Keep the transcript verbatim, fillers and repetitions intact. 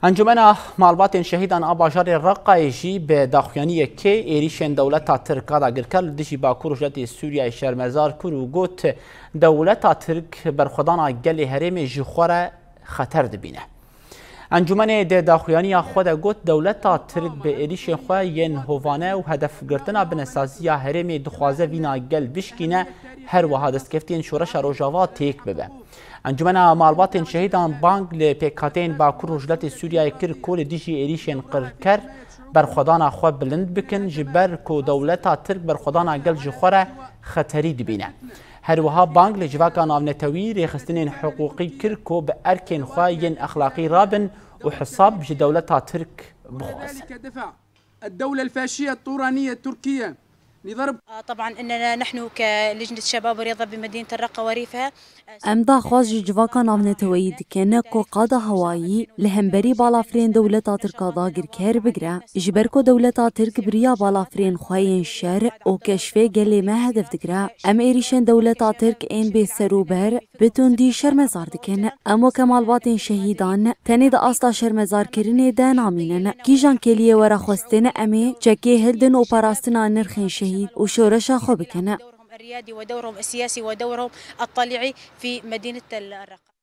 Encûmena Malbatên Şehîdan a bajarê Reqayê jî bi daxuyaniyekê êrîşên dewleta Tirk a dagirker li dijî Bakur û Rojhilatê Sûriyeyê şermezar kir û got, dewleta Tirk berxwedana gelê herêmê ji xwe re xeter dibîne. Encûmenê di daxuyaniya xwe de got, dewleta Tirk bi êrîşên xwe yên hovane û hedefgirtina binesaziya herêmê dixwaze vîna gel bişkîne, her wiha destkeftiyên Şoreşa Rojava têk bibe. Encûmena Malbatên Şehîdan bang li pêkhateyên Bakur Rojhilatê Sûriyeyê kir ku li dijî êrîşên qirker berxwedana xwe bilind bikin, ji ber ku dewleta Tirk berxwedana gel ji xwe re xeterî dibîne. Her wiha bang li civaka navnetewî rêxistinên hiqûqî kir ku bi erkên xwe yên exlaqî rabin û hesab ji dewleta Tirk bixwazin. الدولة الفاشية الطورانية التركية لضرب آه، طبعًا إننا نحن كلجنة شباب ورياضة بمدينة الرقة وريفها، آه، Em daxwaz ji civaka navneteweyî dikin ku qada hewayî li hemberî balafirên dewleta Tirk a dagirker bigire. Ji ber ku dewleta Tirk bi riya balafirên xwe yên şer û keşfê gelê me hedef digire, em êrîşên dewleta Tirk ên bêserûber bi tundî şermezar dikin. Em weke malbatên şehîdan tenê di asta şermezarkirinê de namînin. Kîjan kêliyê were xwestin, em ê çekê hildin û parastina nirxên şehîd û şoreşa xwe bikin. دورهم الريادي ودورهم السياسي ودورهم الطليعي في مدينة الرقة.